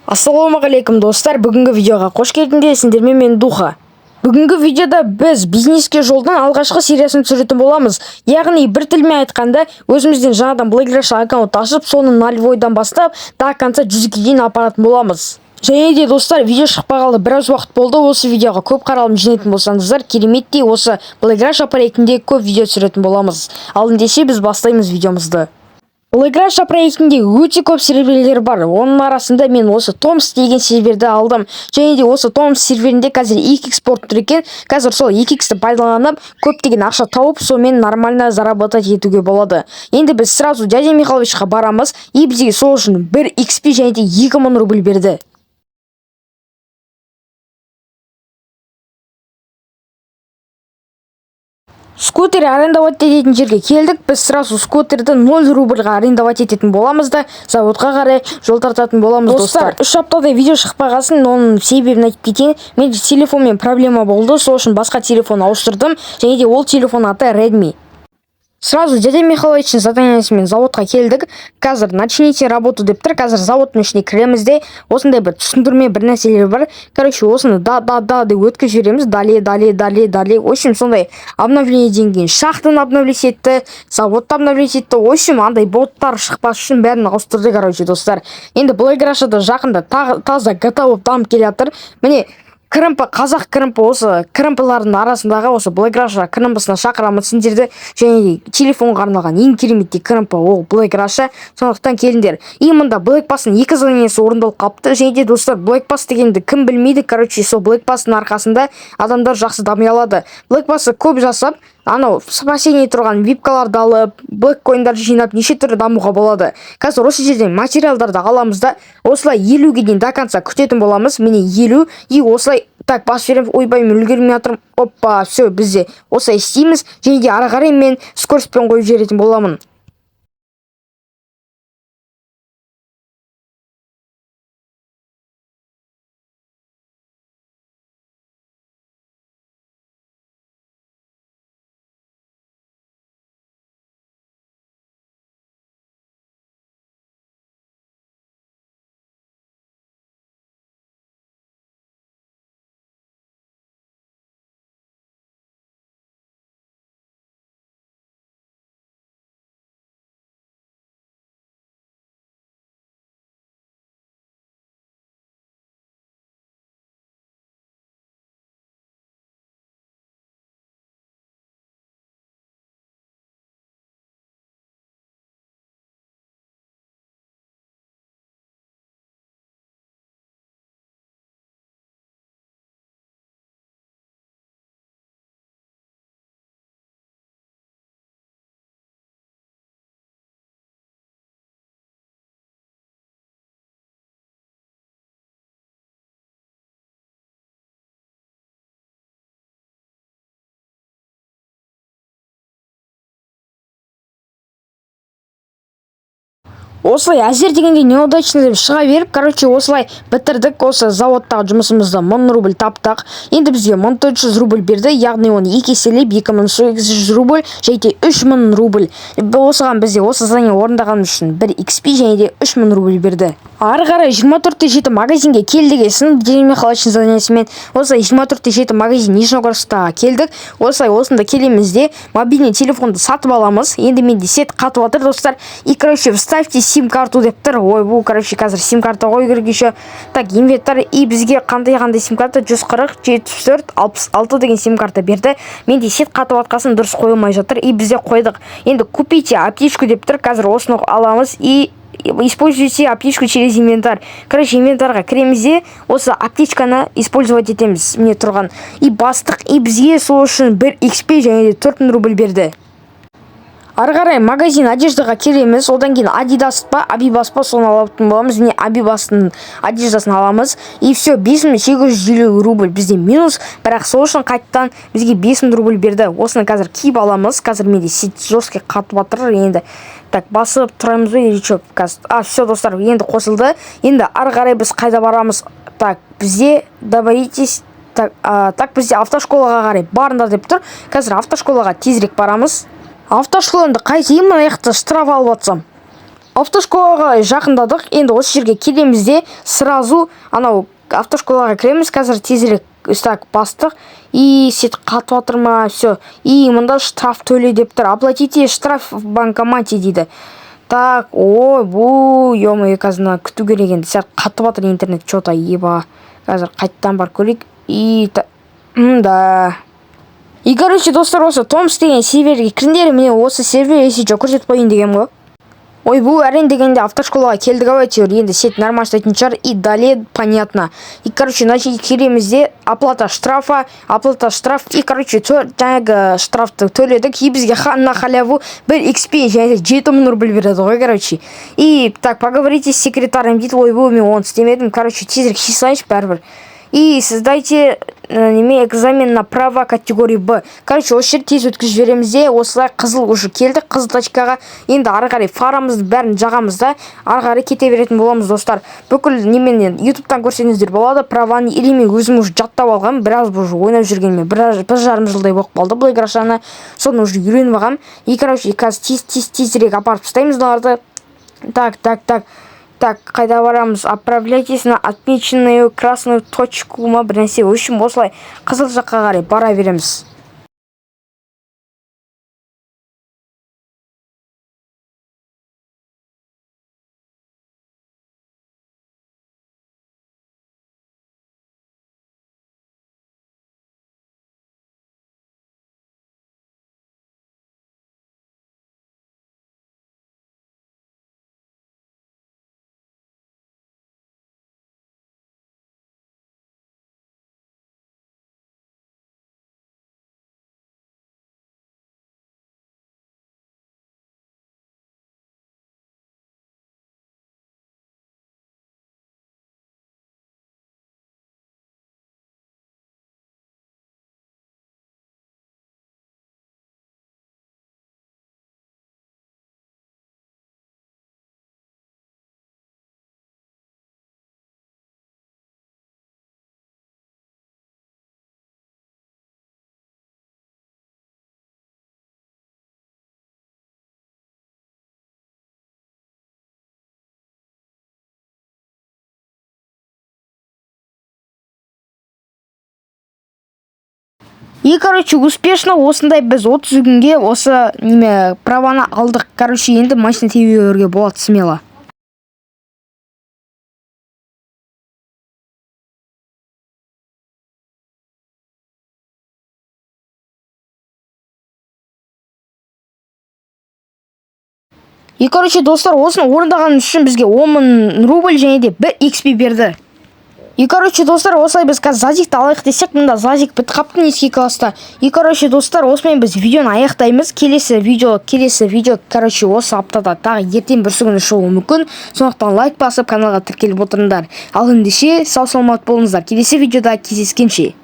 Ассалаумағалейкум, достар! Бүгінгі видеоға қош келдіңдер! Сендермен мен, Духа. Бүгінгі видеода біз бизнеске жолдың алғашқы сериясын түсіретін боламыз. Яғни бір тілмен айтқанда, өзімізден жаңадан Блэк Раша аккаунт ашып, соны нолевойдан бастап до конца 100-ге дейін апаратын боламыз. Және де, достар, видео шықпай қалды, біраз уақыт болды. Осы видеоға көп қаралым жинайтын болсаңыздар, кереметтей осы Блэк Раша проектінде көп видео түсіретін боламыз. Ал ендеше біз бастаймыз видеомызды. Блэк Раша проектінде өте көп серверлер бар. Оның арасында мен осы Томс деген серверді алдым. Және де осы Томс серверінде қазір 2x порт тұр екен. Қазір сол 2x-ті пайдаланып, көптеген ақша тауып, сонымен нормально заработать етуге болады. Енді біз сразу дядя Михайловичқа барамыз, и бізге сол үшін 1 XP және де 2000 рубль берді. Скутер арендовать ететін жерге келдік. Біз сразу скутерді 0 рубльға арендовать ететін боламыз да, заводқа қарай жол тартатын боламыз, достар. 3 аптадай видео шықпағасын, оның себебін айтып кетейін. Менде телефонмен проблема болды, сол үшін басқа телефон ауыстырдым, және де ол телефон аты Redmi. Сразу дядя Михайловичтің заданиесімен заводқа келдік. Қазір «Начните работу» деп тұр. Қазір заводтың ішіне кіреміз де, осындай бір түсіндірме, бір нәрселер бар. Короче, осыны «да, да, да» деп өткізіп жібереміз. Далее, далее, далее, далее. В общем, сондай обновлениеден кейін шахтаны обновлять етті, заводты обновлять етті. В общем, андай боттар шықпас үшін бәрін ауыстырды, короче, достар. Енді Блэк Рашада жақында таза GTA болып дамып келе жатыр. Міне, КРМП, қазақ КРМП. Осы КРМПлардың арасындағы осы Блэк Раша КРМПсына шақырамын сендерді. Және де телефонға арналған ең кереметтей КРМП ол Блэк Раша, сондықтан келіңдер. И мында Блэк Пастың екі заданиесі орындалып қалыпты. Және де, достар, Блэк Пас дегенді кім білмейді? Короче, сол Блэк Пастың арқасында адамдар жақсы дами алады. Блэк Пасты көп жасап, анау спасение тұрған випкаларды алып, блэк коиндарды жинап, неше түрлі дамуға болады. Қазір осы жерден материалдарды аламыз да, осылай 50-ге дейін до конца күтетін боламыз. Міне, 50. И осылай, так, басып жібереміз. Ойбай, мен үлгермей жатырмын. Опа, все, бізде осылай істейміз. Және де ары қарай мен скоростьпен қойып жіберетін боламын. Осылай әзер дегенде «неудачно» деп шыға беріп, короче, осылай бітірдік осы заводтағы жұмысымызды. 1000 рубль таптық. Енді бізге 1400 рубль берді, яғни оны екі еселеп 2800 рубль және де 3000 рубль. Осыған бізде осы задание орындағанымыз үшін бір XP және де 3000 рубль берді. Ары қарай 24/7 магазинге келдік. Есін Денис Михайловичтің заданиесімен осылай 24/7 магазин Нижнегородтағы келдік. Осылай осында келеміз де, мобильный телефонды сатып аламыз. Енді менде сеть қатып жатыр, достар. И, короче, «Вставьте сим карту» деп тұр. Ойбу, короче, қазір сим карта қою керек еще. Так, инвентарь. И бізге қандай сим карта? 140 74 66 деген сим карта берді. Менде сеть қатып жатқасын дұрыс қойылмай жатыр. И бізде қойдық. Енді «Купите аптечку» деп тұр. Қазір осыны аламыз и «Используйте аптечку через инвентарь». Короче, инвентарға кіреміз де, осы аптечканы использовать етеміз. Міне тұрған. И бастық. И бізге сол үшін бір XP және де 4000 рубль берді. Ары қарай магазин одеждаға келеміз. Одан кейін Адидас па, Абибас па, соны алатын боламыз. Міне, Абибастың одеждасын аламыз. И все, 5850 рубль бізде минус, бірақ сол үшін қайтадан бізге 5000 рубль берді. Осыны қазір киіп аламыз. Қазір менде сеть жесткий қатып жатыр. Енді, так, басып тұрамыз ба или че қазір? А, все, достар, енді қосылды. Енді ары қарай біз қайда барамыз? Так, бізде «Доберитесь». Так, так, бізде автошколаға қарай барыңдар деп тұр. Қазір автошколаға тезірек барамыз. Автошколаны қайтейін, мына жақта штраф алып жатсам. Автошколаға жақындадық. Енді осы жерге келеміз де, сразу анау автошколаға кіреміз. Қазір тезірек. Так, бастық. И сеть қатып жатыр ма? Все. И мында штраф төле деп тұр. «Оплатите штраф в банкомате» дейді. Так, ой, бұл, ё-моё, қазір мына күту керек енді. Сәл қатып жатыр интернет че-то, еба. Қазір қайттан барып көрейік. И да. И, короче, достар, осы Томс деген серверге кіріңдер. Міне, осы сервер, если че, көрсетіп қояйын дегенмін ғой. Ойбу, әрең дегенде автошколаға келдік ау әйтеуір. Енді сеть нормально істейтін шығар. И далее понятно. И, короче, мына жерге келеміз де, оплата штрафа, оплата штраф. И, короче, жаңағы штрафты төледік. И бізге на халяву бір XP және 7000 рубль береді ғой, короче. И так, «Поговорите с секретарем» дейді. Ойбу, мен оны істемедім. Короче, тезірек шеше салайыншы бәрібір. И «Сдайте неме экзамен на права категории Б». Короче, осы жерді тез өткізіп жібереміз де, осылай қызыл уже келдік, қызыл точкаға. Енді ары қарай фарамызды бәрін жағамыз да, ары қарай кете беретін боламыз, достар. Бүкіл неменен Ютубтан көрсеңіздер болады праваны, или мен өзім уже жаттап алғанмын. Біраз уже ойнап жүргеніме біраз, 1,5 жылдай болып қалды бұл играшаны, соны уже үйреніп алғанмын. И, короче, қазір тез, тез, тезірек апарып тастаймыз мыналарды. Так, так, так, так, қайда барамыз? «Отправляйтесь на отмеченную красную точку» ма, бір нәрсе. В общем, осылай қызыл жаққа қарай бара береміз. И, короче, успешно осындай біз 30 күнге осы неме праваны алдық. Короче, енді машина тебе беруге болады смело. И, короче, достар, осыны орындаған үшін бізге 10 мың рубль және де 1 XP берді. И, короче, достар, осылай біз қазір зазикті алайық десек, мында зазик бітіп қапты низкий класста. И, короче, достар, осымен біз видеоны аяқтаймыз. Келесі видео, короче, осы аптада, тағы ертең, бүрсігүні шығуы мүмкін. Сондықтан лайк басып, каналға тіркеліп отырыңдар. Ал ендеше, сау саламат болыңыздар. Келесі видеода кездескенше.